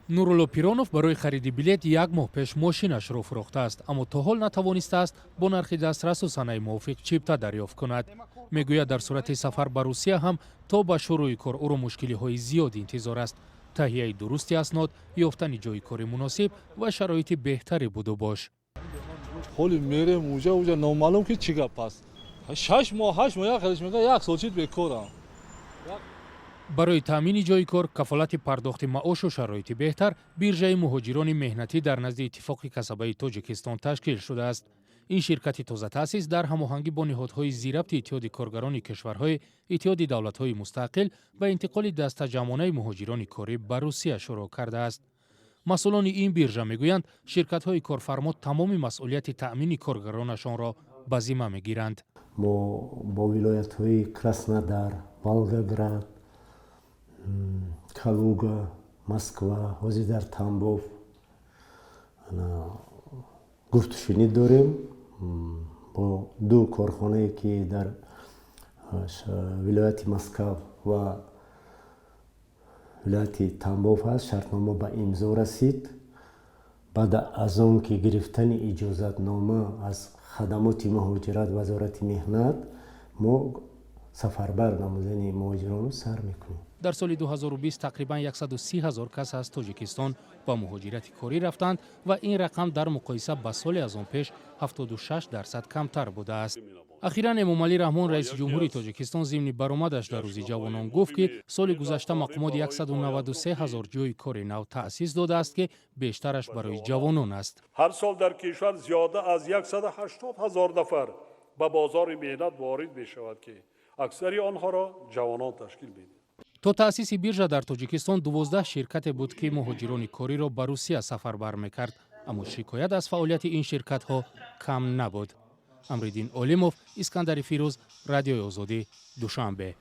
Нурулло Пиронов барои хариди билет як моҳ пеш мошинашро фурӯхтааст, аммо то ҳол натавонистааст бо нархи дастрасу санаи мувофиқ чипта дарёфт кунад. Мегӯяд, дар сурати сафар ба Русия ҳам то ба шурӯи кор ӯро мушкилиҳои зиёд интизор аст: таҳияи дурусти аснод, ёфтани ҷойи кори муносиб ва шароити беҳтари будубош. Ҳоли мерем уҷа, номаълум ки чӣ гап аст. 6 моҳ, 8 моҳ, як хелеш мега, як сол чид, бекорам. Барои таъмини ҷойи кор, кафолати пардохти маошу шароити беҳтар биржаи муҳоҷирони меҳнатӣ дар назди Иттифоқи касабаи Тоҷикистон ташкил шудааст. Ин ширкати тозатаъсис дар ҳамоҳангӣ бо ниҳодҳои зирабти Иттиҳоди коргарони кишварҳои Иттиҳоди давлатҳои мустақил ба интиқоли дастаҷамъонаи муҳоҷирони корӣ ба Русия шурӯъ кардааст. Масъулони ин биржа мегӯянд, ширкатҳои корфармо тамоми масъулияти таъмини коргаронашонро ба зимма мегиранд. Мо бо вилоятҳои Краснодар, Волгоград, Калуга, Москва, ҳозир дар Тамбов гуфтушунид дорем. Бо ду корхонае, ки дар вилояти Москав ва вилояти Тамбов ҳаст, шартнома ба имзо расид. Баъд аз он ки гирифтани иҷозатнома аз хадамоти муҳоҷират, Вазорати меҳнат, мо сафарбар намудани муҳоҷиронро сар мекунем. Дар соли 2020 тақрибан 130 ҳазор кас аз Тоҷикистон ба муҳоҷирати корӣ рафтанд ва ин рақам дар муқоиса ба соли аз он пеш 76% камтар будааст. Ахиран Эмомалӣ Раҳмон, раиси ҷумҳури Тоҷикистон, зимни баромадаш дар Рӯзи ҷавонон гуфт, ки соли гузашта мақомот 193 ҳазор ҷойи кори нав таъсис додааст, ки бештараш барои ҷавонон аст. Ҳар сол дар кишвар зиёда аз 180 ҳазор нафар ба бозори меҳнат ворид мешавад, ки аксари онҳоро ҷавонон ташкил медиҳанд. То таъсиси биржа дар Тоҷикистон 12 ширкате буд, ки муҳоҷирони кориро ба Русия сафарбар мекард, аммо шикоят аз фаъолияти ин ширкатҳо кам набуд. Амриддин Олимов, Искандари Фирӯз, Радиои Озодӣ, Душанбе.